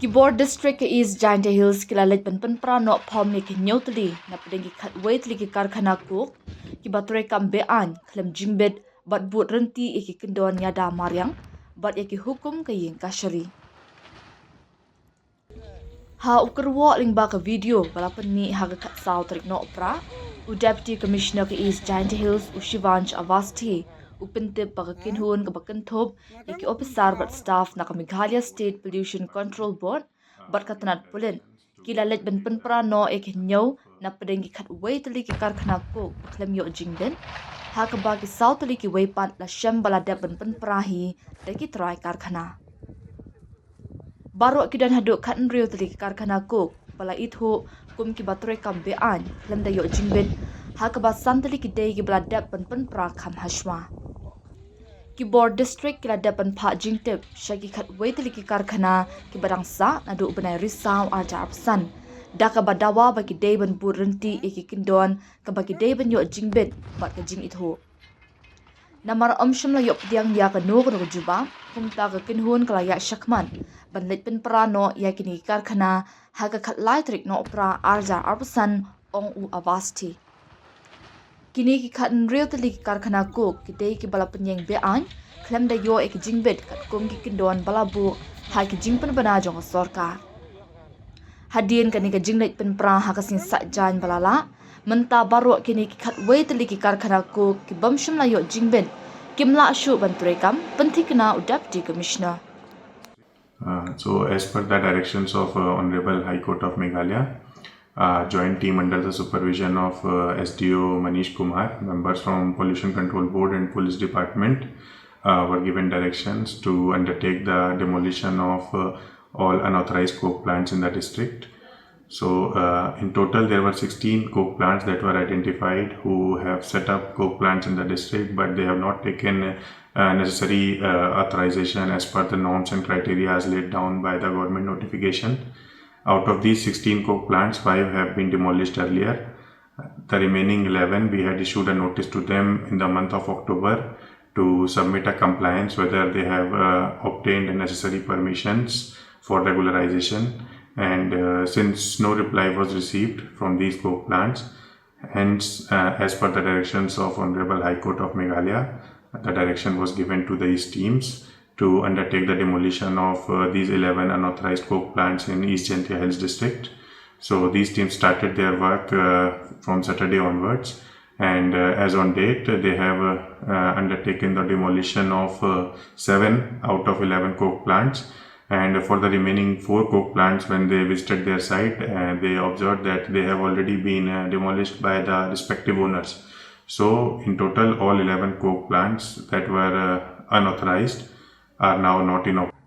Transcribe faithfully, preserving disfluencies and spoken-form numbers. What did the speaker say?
Ki bor district ka East Jaintia Hills ki la leit ban pynpra noh phom ïa ki hynñiew tylli na pdeng ki khatwei tylli ki karkhana coke kiba trei kam be-aiñ khlem jingbit bad bud rynti ïa ki kyndon ïada mariang bad ïa ki hukum ka ïing kashari. Ha u kyrwoh lyngba ka video ba la pynmih ha ka khatsaw tarik Nohprah, u Deputy Commissioner ka East Jaintia Hills, u Shivansh Awasthi, u pyntip ba ka kynhun kaba kynthup ïa ki ophisar bad staff na ka Meghalaya State Pollution Control Board bad ka tnat pulit ki la leit ban pynpra noh ïa ki hynñiew na pdeng ki khatwei tylli ki karkhana coke ba khlem ïoh jingbit, ha kaba ki saw tylli kiwei pat la shem ba la dep ban pynpra hi da ki trai karkhana. Baroh ki don haduh khathynriew tylli ki karkhana coke ba la ithuh kum kiba trei kam be-aiñ khlem da ïoh jingbit, ha kaba san tylli ki dei kiba la dep ban pynpra kham hashwa. Ki bor district ki la dep ban phah jingtip sha ki khatwei tylli ki karkhana kiba dang sah naduh u bnai Risaw arhajar arphew san, da kaba dawa ba ki dei ban bud rynti ïa ki kyndon kaba ki dei ban ïoh jingbit bad ka jingithuh. Namar ym shym la ïoh pdiang ïa kano kano ka jubab, kumta ka kynhun ka la ïaid shakhmat ban leit pynpra noh ïa kine ki karkhana ha ka khatlai tarik Nohprah arhajar arphew san, ong u Awasthi. Kine ki khathynriew tylli ki karkhana coke ki dei kiba la pynïeng be-aiñ khlem da ïoh ïa ki jingbit katkum ki kyndon ba la buh ha ki jingpynbna jong ka sorkar. Hadien kane ka jingleit pynpra ha ka sngi Saitjaiñ ba la lah, mynta baroh kine ki khatwei tylli ki karkhana coke ki bym shym la ïoh jingbit kim lah shuh ban trei kam, pynthikna u Deputy Commissioner. Uh, so, as per the directions of uh, Honorable High Court of Meghalaya, uh, joint team under the supervision of uh, S D O Manish Kumar, members from Pollution Control Board and Police Department uh, were given directions to undertake the demolition of uh, all unauthorized coke plants in the district. So, uh, in total, there were sixteen coke plants that were identified who have set up coke plants in the district, but they have not taken uh, necessary uh, authorization as per the norms and criteria as laid down by the government notification. Out of these sixteen coke plants, five have been demolished earlier. The remaining eleven, we had issued a notice to them in the month of October to submit a compliance whether they have uh, obtained the necessary permissions for regularization. And uh, since no reply was received from these coke plants, hence, uh, as per the directions of Honorable High Court of Meghalaya, the direction was given to these teams to undertake the demolition of uh, these eleven unauthorized coke plants in East Jaintia Hills district. So these teams started their work uh, from Saturday onwards, and uh, as on date, they have uh, uh, undertaken the demolition of uh, seven out of eleven coke plants. And for the remaining four coke plants, when they visited their site, uh, they observed that they have already been uh, demolished by the respective owners. So, in total, all eleven coke plants that were uh, unauthorized are now not in operation.